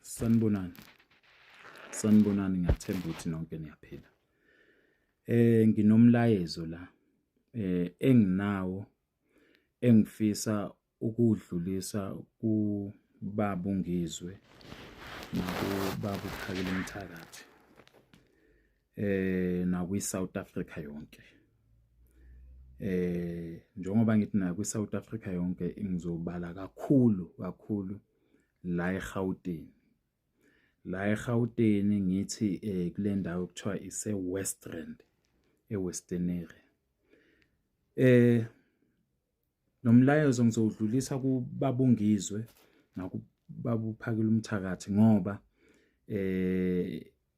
Sanibonani. Sanibonani, ngiyathemba ukuthi nonke niyaphila. Nginomlayezo la enginawo engifisa ukuwudlulisa kubaba uNgizwe nakubaba uPhakelumthakathi nakwi-South Africa yonke. Njengoba ngithi nakwi-South Africa yonke, ngizobala kakhulu kakhulu la eGauteng. La eGauteng ngithi kule ndawo ekuthiwa ise-West Rand, e-Westonaria. Lo mlayezo ngizowudlulisa kubaba uNgizwe nakubaba uPhakelumthakathi ngoba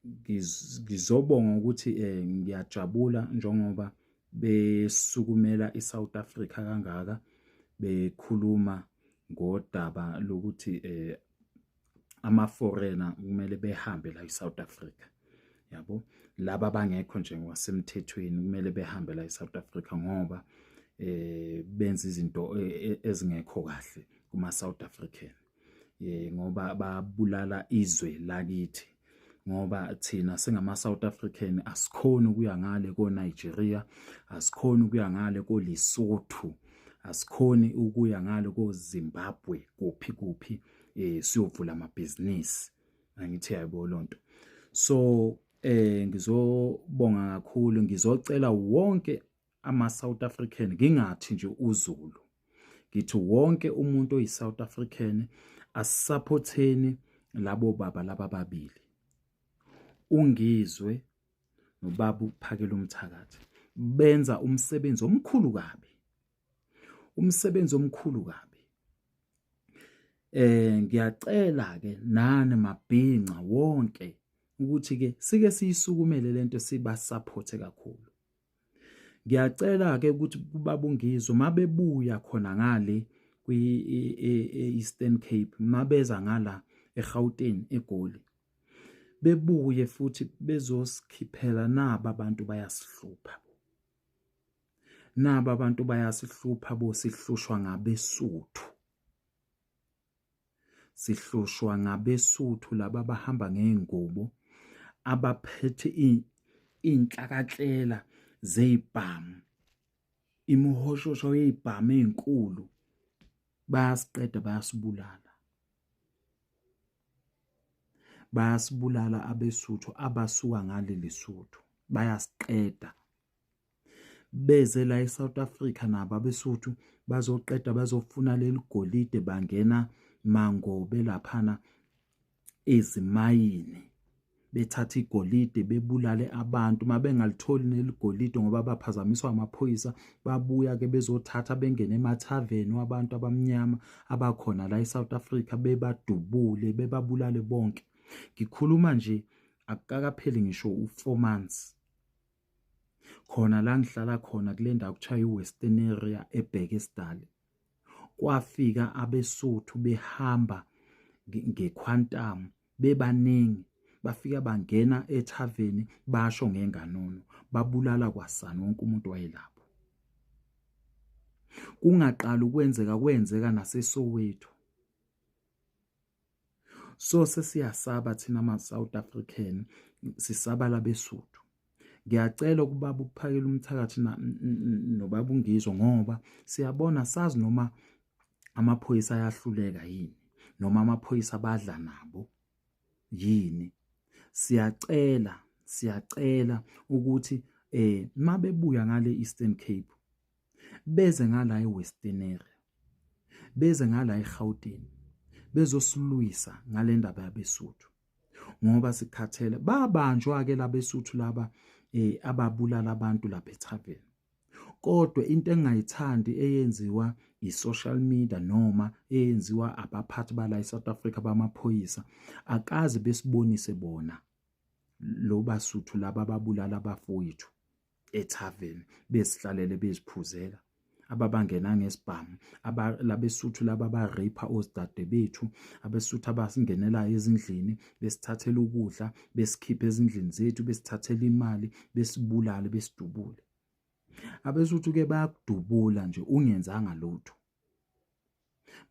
ngizobonga ukuthi ngiyajabula njengoba besukumela iSouth Africa kangaka, bekhuluma ngodaba lokuthi ama-foreigner kumele behambe la eSouth Africa, yabo. Laba abangekho nje ngokwasemthethweni kumele behambe la eSouth Africa ngoba benza izinto ezingekho kahle kuma-South African, ngoba babulala izwe lakithi, ngoba thina singama-South African asikhoni ukuya ngale ko-Nigeria, asikhoni ukuya ngale ko-Lesotho, asikhoni ukuya ngale ko-Zimbabwe, kuphi kuphi, siyovula amabhizinisi. Angithi yayibona lonto. So ngizobonga kakhulu, ngizocela wonke ama-South African, ngingathi nje uZulu, ngithi wonke umuntu oyi-South African asupporteni labo baba laba ababili, uNgizwe nobaba uPhakelumthakathi. Benza umsebenzi omkhulu kabi, umsebenzi omkhulu kabi. Ngiyacela ke nani mabhinca wonke ukuthi ke sike siyisukumele lento, sibasupporte kakhulu. Ngiyacela ke ukuthi kubaba uNgizwe mabebuya khona ngale kwi-Eastern Cape, mabeza ngala eGauteng, eGoli, bebuye futhi bezosikhiphela naba abantu bayasihlupha. Naba abantu bayasihlupha bo, sihlushwa ngabeSuthu. Sihlushwa ngabeSuthu laba abahamba ngey'ngubo, abaphethe iy'nhlakahlela zey'bhamu, imihoshosho yey'bhamu ey'nkulu. Bayasiqeda, bayasibulala. Bayasibulala abeSuthu abasuka ngale Lesotho, bayasiqeda. Beze la eSouth Africa nabo abeSuthu bazoqeda, bazofuna leli golide, bangena mangobe laphana ezimayini, bethatha igolide, bebulale abantu. Mabengalitholi leli golide ngoba baphazamiswa amaphoyisa, babuya ke bezothatha, bengene emathaveni wabantu abamnyama abakhona la eSouth Africa, bebadubule, bebabulale bonke. Ngikhuluma nje akukakapheli ngisho u-4 months, khona la ngihlala khona kule ndawo kuthiwa i-Westonaria eBekkersdal, kwafika abeSuthu behamba ngeQuantum bebaningi, bafika bangena ethaveni, basho ngenganono, babulala kwasani wonke umuntu wayelapho. Kungaqali ukwenzeka, kwenzeka naseSoweto. So sesiyasaba thina ama-South African, sisaba labeSuthu. Ngiyacela ukubaba uPhakelumthakathi nobaba uNgizwe, ngoba siyabona, sazi noma amaphoyisa ayahluleka yini, noma amaphoyisa badla nabo yini. Siyacela, siyacela ukuthi mabebuya ngale Eastern Cape, beze ngala eWestonaria, beze ngala eGauteng, bezosilwisa ngale ndaba yabeSuthu ngoba sikhathele. Babanjwa ke labeSuthu laba ababulala abantu lapha ethaveni, kodwa into engayithandi eyenziwa i-social media noma eyenziwa abaphathi bala eSouth Africa bamaphoyisa, akaze besibonise bona lo baSuthu laba ababulala abafowethu ethaveni, besihlalele beziphuzela, ababangena ngesibhamu, labeSuthu laba aba-rape osidade bethu, abeSuthu abasingenelayo ezindlini, besithathela ukudla, besikhiphe ezindlini zethu, besithathela imali, besibulale, besidubule. AbeSuthu ke bayakudubula nje ungenzanga lutho.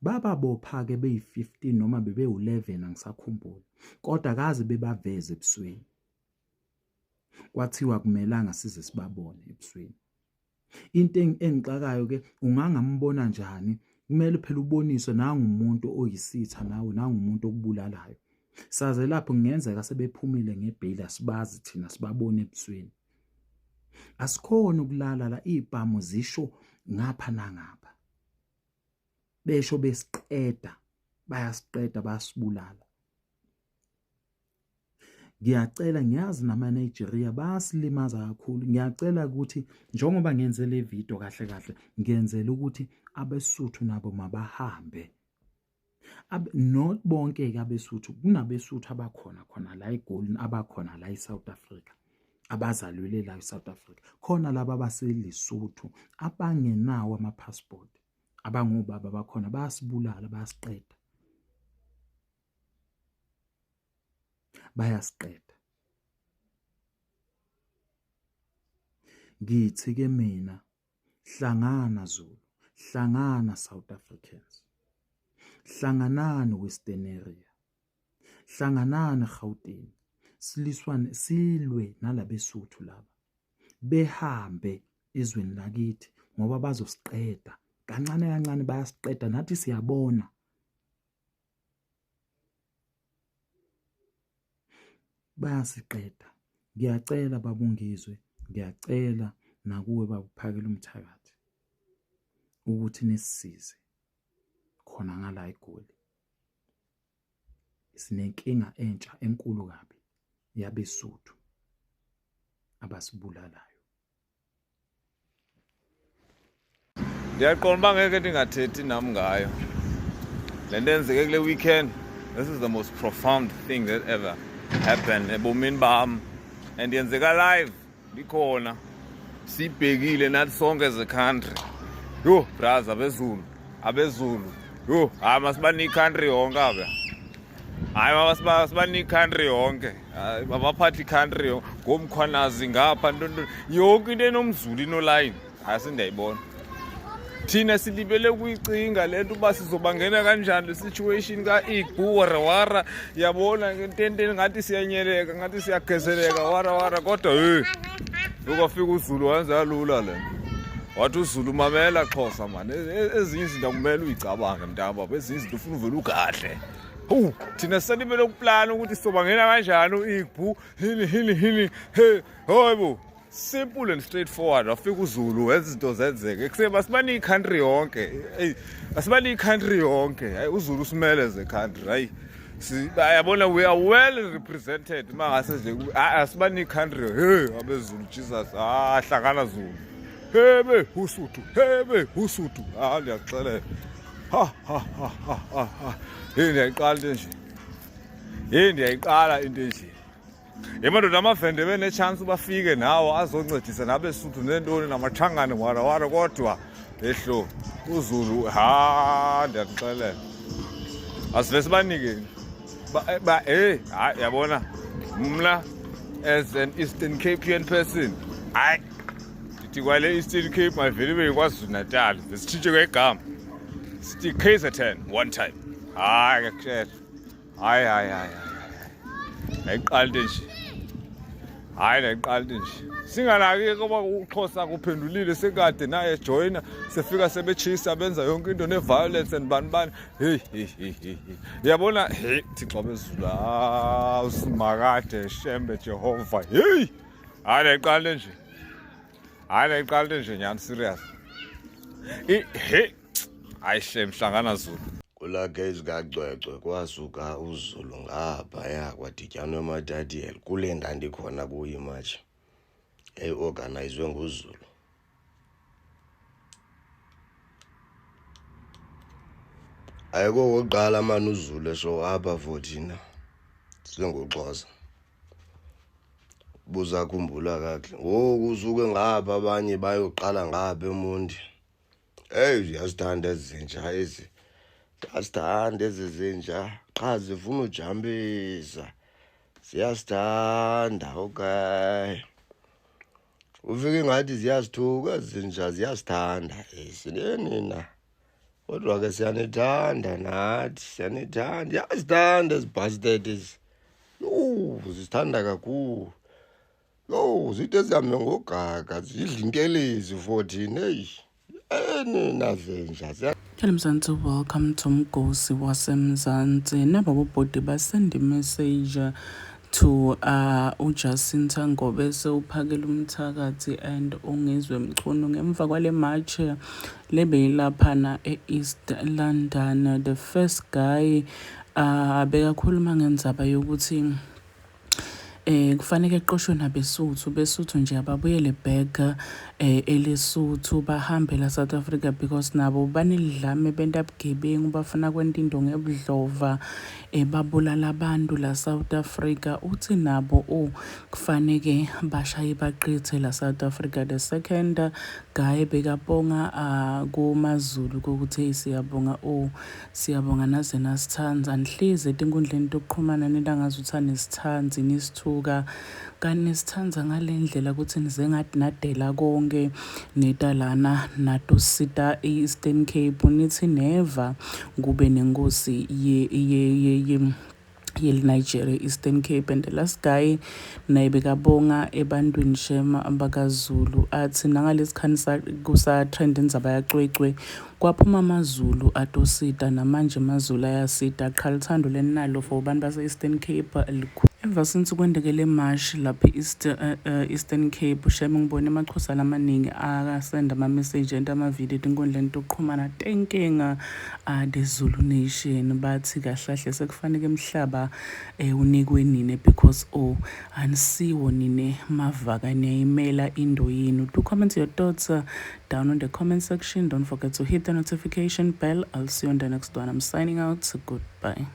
Bababopha-ke beyi-15 noma bebewu-11 angisakhumbuli, kodwa kaze bebaveze ebusweni. Kwathiwa kumelanga size sibabone ebusweni. Into engixakayo ke, ungangambona njani? Kumele phela uboniswe nangumuntu oyisitha nawe, nangumuntu okubulalayo. Saze lapho kungenzeka sebephumile ngebheyili, asibazi thina, sibabone ebusweni. Asikhona ukulala la, izibhamu zisho ngapha nangapha. Besho besiqeda, bayasiqeda, bayasibulala. Ngiyacela, ngiyazi nama-Nigeria bayasilimaza kakhulu. Ngiyacela ukuthi njengoba ngenze le video kahle kahle, ngenzela ukuthi abeSuthu nabo mabahambe. Not bonke-ke abeSuthu, kunabeSuthu abakhona khona la eGoli, abakhona la eSouth Africa, abazalelwe la eSouth Africa. Khona laba abaseLesotho abangenawo ama-passport, abangobaba bakhona, bayasibulala, bayasiqeda. Bayasiqeda. Ngithi ke mina, hlangana Zulu, hlangana South Africans, hlanganani Western Area, hlanganani Gauteng, siliswane silwe nalabesuthu laba, behambe ezweni lakithi ngoba bazosiqeda kancane kancane, bayasiqeda nathi siyabona. Bayasiqeda. Ngiyacela babungizwe, ngiyacela nakuwe babuphakela umthakathi ukuthi nisisize khona ngala eGoli. Sinenkinga entsha enkulu kabi yabeSuthu abasibulalayo. Ndiyaqonda uba ngeke ndingathethi nam ngayo le nto yenzeke kule weekend. This is the most profound thing that ever happened ebomini bam, and yenzeka live, ndikhona, sibhekile nathi sonke as a country. Yho braz, abezulu, abezulu, yho, hayi, masibanike i-country yonke abe. Hayi, masibanike i-country yonke. Hayi, mabaphathe i-country yonke ngomkhwanazi ngapha, ntonto yonke into enomzulu inolayini. Hayi, sendiyayibona, thina silibele ukuyicinga le nto uba sizobangena kanjani le situation ka-Igbu warawara. Yabona ententeni ngathi siyanyeleka, ngathi siyagezeleka warawara, kodwa hey, lokwafika uZulu wenza yalula le nto. Wathi uZulu, mamela Xhosa mani, ezinye izinto akumele uyicabange mntakababa, ezinye izinto ufuna uvele ugadle. Hawu, thina sisalibele ukuplana ukuthi sizobangena kanjani u-Igbu, hini hini hini. He, hayibo, simple and straightforward. Wafika uZulu wenza izinto zenzeke. Ekuseni masibanike i-country yonke. Eyi, asibanike i-country yonke. Hayi, uZulu usimele as a country. Hayi, yabona, we are well represented. Mangase nje asibanike i-country. Hey, abezulu, Jesus, ah, hlangana Zulu. Hebe usuthu, hebe usuthu. Ah, ndiyakuxelela, ha ha ha ha ha ha, hey, ndiyayiqala into enje. Hey, ndiyayiqala into enje. Ye madoda, amavende benechance ubafike nawo azoncedisa nabesuthu neentoni namatshangane warawara, kodwa ehlo uZulu, ha, ndiyakuxelela, asive sibanikeni ba hey. Hayi, yabona mna as an Eastern Capean person, hayi, ndithi kwale Eastern Cape mayivele ibe yiKwaZulu Natal, sitshintshe kwegama sithi KZN one time. Hayi, ngiyakutshela, hayi hayi hayi hayi, nayiqala into enje. Hayi, nayiqala into nje. Singanaki kuba uXhosa kuphendulile, sekade naye joyina, sefika sebechisa, benza yonke into ne-violence and bani bani. Hey hey hey hey, yabona, hey, Thixo bezulu, ah, usimakade, Shembe, Jehova, hey, hayi, nayiqala nje. Hayi, nayiqala nje nyani, serious. Hey, hayi shem, hlangana Zulu. Kulaa case kaCwecwe kwasuka uZulu ngaphaya, kwadityanwa eMatatiele kule ndandikhona kuyo imatshi eyiorganayizwe nguZulu. Ayikokokuqala mani uZulu eshow apha for thina singuXhosa. Buzakhumbula kakuhle ngoku usuke ngapha, abanye bayoqala ngapha eMonti. Eyi, ziyazithanda ezi zinja ezi, ziyazithanda ezi zinja, qha zifuna ujampisa, ziyazithanda. Okay, ufike ngathi ziyazithuka ezi zinja, ziyazithanda ezi nina. Kodwa ke siyanithanda nathi, siyanithanda. Iyazithanda ezi bastard ezi. Yho, zisithanda kakhulu. Yho, zide zihambe ngogaga, zidla intelezi for thina, eyi. Nina zinja. Hello Mzansi, welcome to Mgosi waseMzansi. Naba bobhodi basend message to uJacinta Ngobese uphakela umthakathi and uNgizwe Mchunu ngemva kwale march lebeyilaphana e-East London. The first guy bekakhuluma ngendzaba yokuthi kufanele eqoshwe nabeSuthu beSuthu nje ababuyele back eLesotho bahambe la South Africa because nabo banedlame benta bugebengu bafuna kwenta into ngebudlova babulala abantu la South Africa. Uthi nabo oh kufaneke bashaye baqithe la South Africa. The second guy bekabonga kumaZulu ukuthi siyabonga, oh siyabonga naze nasithanda nihlezi etinkundleni tokuxhumana nento angazuthi anisithandi nisithuka kanti nisithanda ngale ndlela ukuthi nize ngathi nadela konke neta lana natosita e-Eastern Cape nithi never kube nenkosi ye ye ye, ye yeli-Nigeria Eastern Cape. And the last guy naye bekabonga ebantwini shema bakaZulu athi nangalesikhani kusa-trend indzaba yacwecwe kwaphuma amaZulu atosita namanje amaZulu ayasita qha lithando leninalo for abantu base-Eastern Cape likhulu. Ever since kwendeke le march lapha e-East, Eastern Cape shame ngibone amaxhosa lamaningi akasenda ama-message enta amavidiyo etinkundleni tokuxhumana tenkinga the Zulu nation bathi kahle kahle sekufanele emhlaba unikwe nine because oh anisiwo nine mavaka niyayimela indo yenu. Do comment your thoughts down on the comment section. Don't forget to hit the notification bell. I'll see you on the next one. I'm signing out. Goodbye.